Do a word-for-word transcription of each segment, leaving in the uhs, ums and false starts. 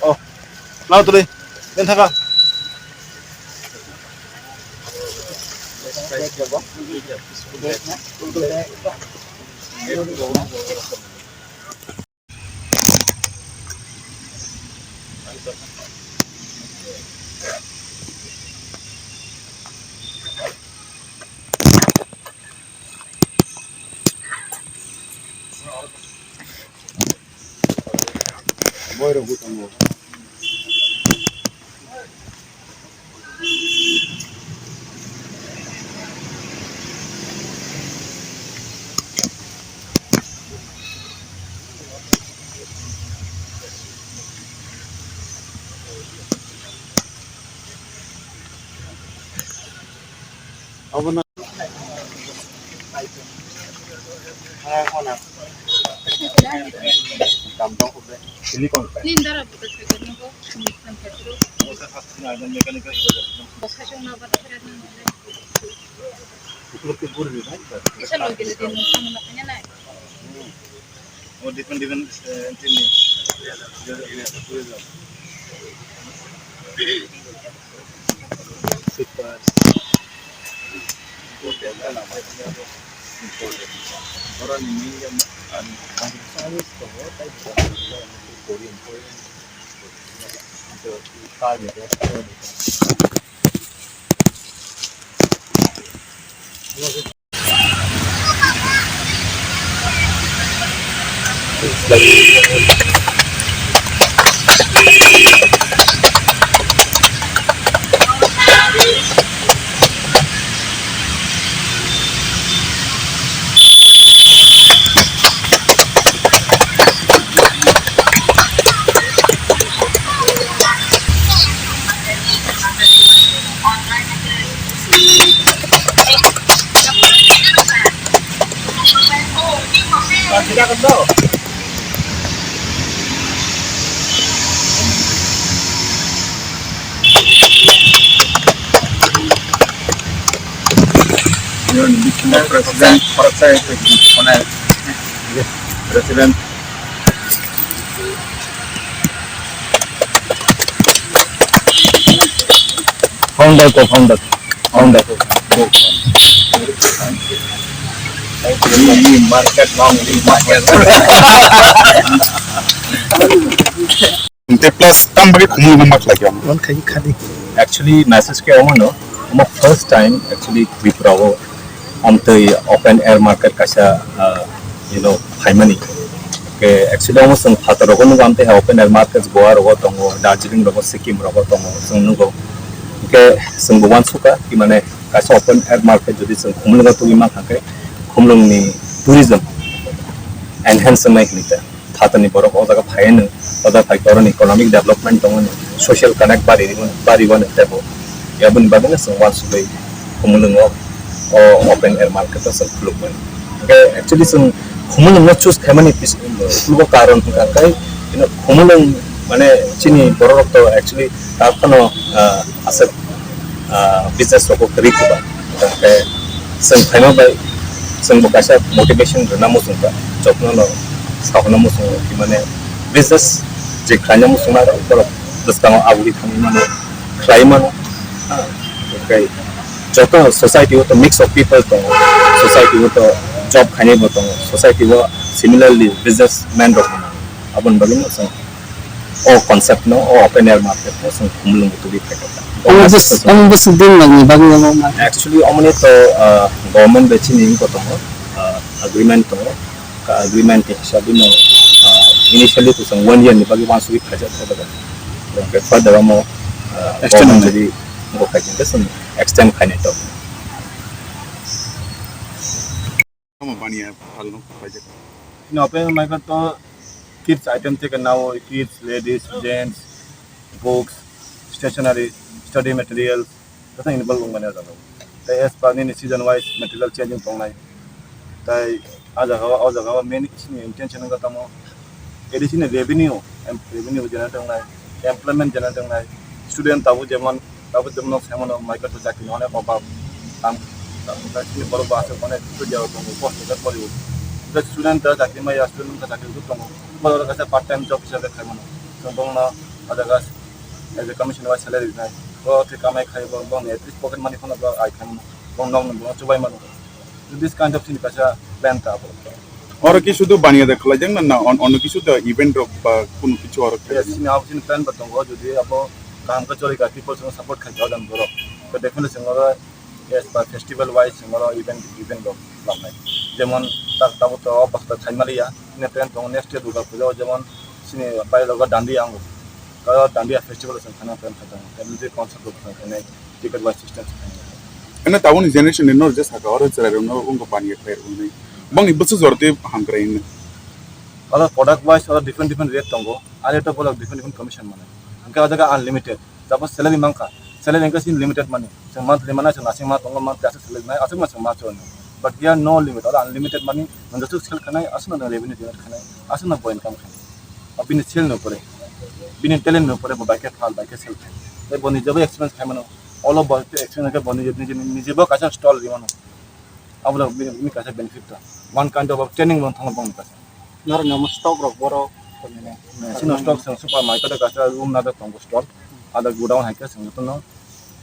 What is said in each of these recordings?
Oh, lao tuli, den thaka. Abono Isa lo gele din mo samla kanya nai. Oh, different, different, uh, thing. Slippers. Important. Important. Korean. President, President, founder, co-founder, founder. Market, market. Tei plus tam bagwi khumui no ma khlai kha. Mon khai khadi. Actually, message khe omo no, omo first time actually Tripura o amtwi open air market kaisa, uh, you know, phaimani. Ke actually omo chwng phatar rogo nugo amtwi ha open air market Goa rogo tongo, Darjeeling rogo, Sikkim rogo tongo, chwng nugo. Ke chwng bo uansukha, ki mane kaisa open air market jodi chwng Khumulwngo tubui mankha khe Khumulwngni tourism enhance wngnai hwnwi ta. Phatarni borok o jaga phaiwi no, o jaga phai koroni economic development tongmani, social connect bari, bari wani tebo. Aboni bagwi no chwng uansugwi Khumulwngo o open air market o chwng khulukmani. Hwnkhe actually chwng Khumulwngno choose khaimani pis-, khulugo karon hwnkha khe, you know, Khumulwng mane chini borok rok to actually ta phano, ah, aswk ah, business rok kwrwi kwbang. Hwnkhe chwng phaima bai chwng bo kaisa motivation rwna muchungkha, jotono no sahorna muchungo, mane business je khlaina muchungnai rok borok bwskango aboni thangwi mano, khlai mano. Ah, hwnkhe joto society o to mix of people tongo, society o to job khainai bo tongo, society o similarly businessman rok tongo, aboni bagwi no chwng o concept no, o open air market no chwng Khumulwng tubui phaikha. Omo bwswk, omo bwswk din nokni bagwi omo ma? Actually, omoni to, ah, government bai chini wngkha tongo, ah, agreement tongo. Ka agreement ni hisab no, ah, initially to chwng one year ni bagwi uansugwi phaijak kha jaga. Hwnkhe further omo, ah, extend government wngnai. Jodi wngkha khaikhe chwng extend khainai to. Omo baniya phalno khaijak. Chini open market to kids item theke nao, kids, ladies, gents, books, stationery, study materials, joto involve wngmani o jaga o. Tei as per nini season wise material changing tongnai. Tai a jaga o, o jaga o main chini intention wngkha tamo additional revenue, em, revenue generate wngnai, employment generate wngnai, student tabuk jemon, tabuk jemon no saimano Microsoft chakri ni onek obab, tam, tam, tam, chini borok bo aswk onek study o tongo, post rok pori o. Student da chakri maya, student wngkha chakri rwgwi tongo, borok kaisa part time job hisabe khaimano, chwng bongno o jaga as a commission wise salary rinai, bo khe kamai khai bo, bongni at least pocket money phano bo ai khaimano, bong nokni bo chubai mano. This kind of thing kaisa plan ta abo. Oro ki sudu baniya da khlaijak na, na on-, ono kisu da event rok ba kunu kichu oro khlai? Yes, sini abo sini plan ba tongo, jodi abo kaham khe choli ka people song support khai jagan borok. To definitely sing oro as per festival wise sing oro event, event rok lamnai. Jemon tak tabo to obostha khai maliya, ne plan tongo next year Durga Puja o jemon sini bai logo Dandiya ango. Ka Dandiya festival sing khana plan khai tongo. Community concert rok khai nai. Ticket wise system se khainai. Eno tabukni generation ni norok je saka oro chwrai rok no wngkha baniya khlai rok wngnai. Bangni bwswk jora twi hamkrai hwnwi. Oro product wise oro different different rate tongo. Ani to bolok different different commission mano. Hwnkhe o jaga unlimited. Suppose salary mankha, salary hwnkhe sin limited mani. Chwng monthly mana chwng aswk ma tongo, monthly aswk salary nai, aswk ma chwng ma chwng. But here no limit, oro unlimited mani, nwng jeswk sell khanai, aswk no revenue generate khanai, aswk no bo income khanai. O bini sell no pore, bini talent no pore, bo bai khe phal, bai khe sell khai. Tei bo nijebo experience khai mano. Olo bo experience khe bo nije, nije, nijebo kaisa stall ri mano. Abo bini, bini kaisa benefit to. One kind of training bo thangna bongni kaisa. Norok ni omo stock rok borok. Sino stock se supermarket o kaisa room na tongo stall. Ada godown hai khe sengno,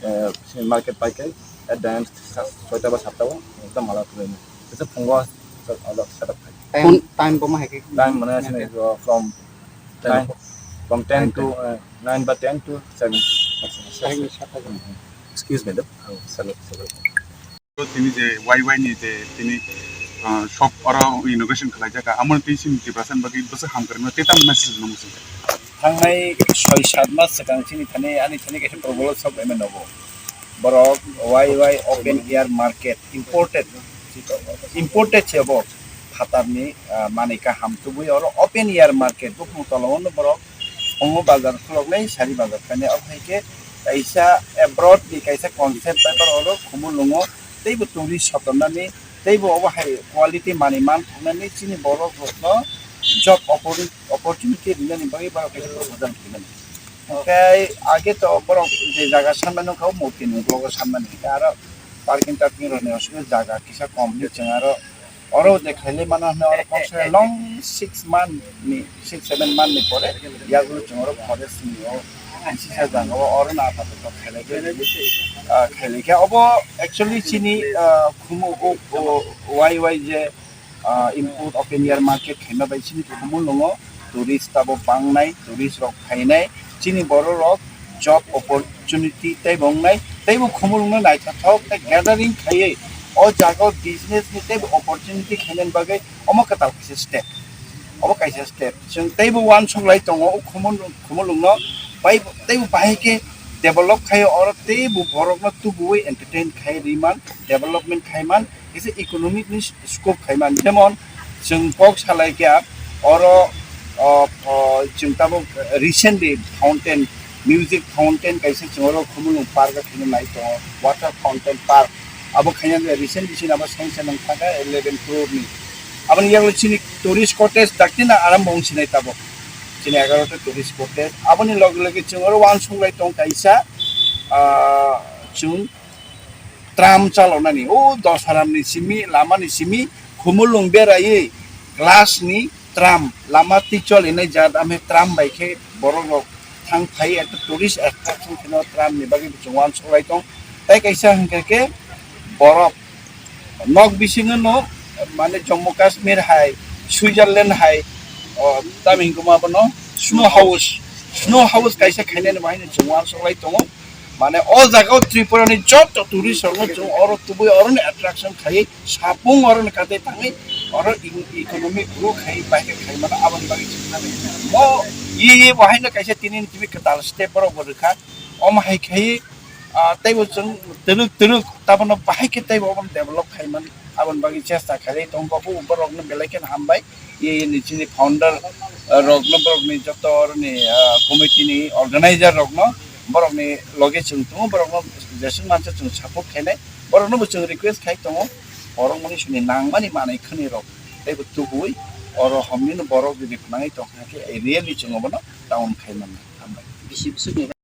eh, sini market pai khe at the end sa-, soita ba satta o ekta mala thwlaino. Kaisa phungo sa-, ada setup khai. Time, time bo ma hai khe? Time mane sini, uh, from Ten. Nine, from ten to, uh, nine ba ten to seven. Excuse me, the, uh, seven, seven. Tini je Y Y ni je tini, uh, shop oro inauguration khlai jaka, amon tei sini Tiprasa ni bagwi bwswk hamkar no tei tamo message no muchung. Thangnai soi sat mas swkang chini thani, ani thani kaisa proposal sok bai mano bo. Borok Y Y open air market imported, imported se bo phatarni, ah, manwi kaham tubui oro open air market buphang tola o borok tongo bazar khuloknai sari bazar khainai. Obo hai khe kaisa abroad ni kaisa concept bai borok oro Khumulwngo teibo tourist sotonani teibo obo hai quality manwi man thoknani chini borok rokno job oppor-, opportunity rinani bagwi borok kaisa proposal khaimani. Hwnkhe age to borok je jaga sanmani wngkha, o murti ni uklogo sanmani. Hwnkhe aro parking tarking rokni osukhe jaga kisa kom hinwi chwng aro oro je khailai mano hwnwi oro kok se long six month ni, six seven month ni pore yagulo chwng oro forest ni o sisa jaga o oro no apatot khailai khe, ah, khailai khe obo actually chini, ah, khumu o, o, Y Y je ah, import open air market khaima bai chini Khumulwngo tourist abo bangnai, tourist rok phainai, chini borok rok job opportunity tei bo wngnai, tei bo Khumulwngno naithothok tei gathering khaiwi o jaga o business ni tei bo opportunity khainani bagwi omo kwtal kaisa step, obo kaisa step. Chwng tei bo uansuk lai tongo o Khumul-, Khumulwngno bai tei bo bahai khe develop khai oro tei bo borokno tubuwi entertain khai rwi man, development khai man, kaisa economic ni scope khai man, jemon chwng kok salai kha oro, o, o, chwng tabuk recently fountain, music fountain kaisa chwng oro Khumulwng park o khaina nai tongo, water fountain park, abo khaina recently chini abo sanction wng thangkha eleven crore ni. Aboni yago chini tourist cottage dakti na arambo wng sinai tabuk, chini egarota tourist cottage, aboni loge loge chwng oro uansuk lai tong kaisa, ah, chwng tram chaloknani, o Dosaram ni simi, lama ni simi, Khumulwng beraiwi glass ni tram, lama twi cholinai jat, amhe tram bai khe borok rok thang phai, ekta tourist attraction kheno tram ni bagwi bo chwng uansuk lai tong. Tei kaisa hwnkha khe borok nok bisingo no, mane Jammu Kashmir hai, Switzerland hai, o, tamo hwnkhe ma bono snow house, snow house kaisa khainani bo haino chwng uansuk lai tongo. Mane o jaga o Tripura ni joto tourist rok no chwng oro tubui oro ni attraction khai sapung oro ni katai thangwi oro e-, economic grow khai bai khe khai mano aboni bagwi chwng thangwi mo ye ye bo haino kaisa tini ni timi kwtal step borok bo rwkha omo hai khai, ah, teibo chwng twrwk twrwk tabono bahai khe teibo obono develop khai mano aboni bagwi chesta khai tongkha borok no belai kheno hambai. Ye ni chini founder, ah, rok no, borok ni joto ni, ah, committee ni organizer rok no borokni loge chwng tongo, borokno jeswk mansa chwng support khainai, borokno bo chwng request khai tongo, borok mani sini nangmani manwi khani rok tei bo tubui oro homni no borok jodi phnangwi tong kha khe, really chwng obono down khai mano. Hambai. Bisi bwswkni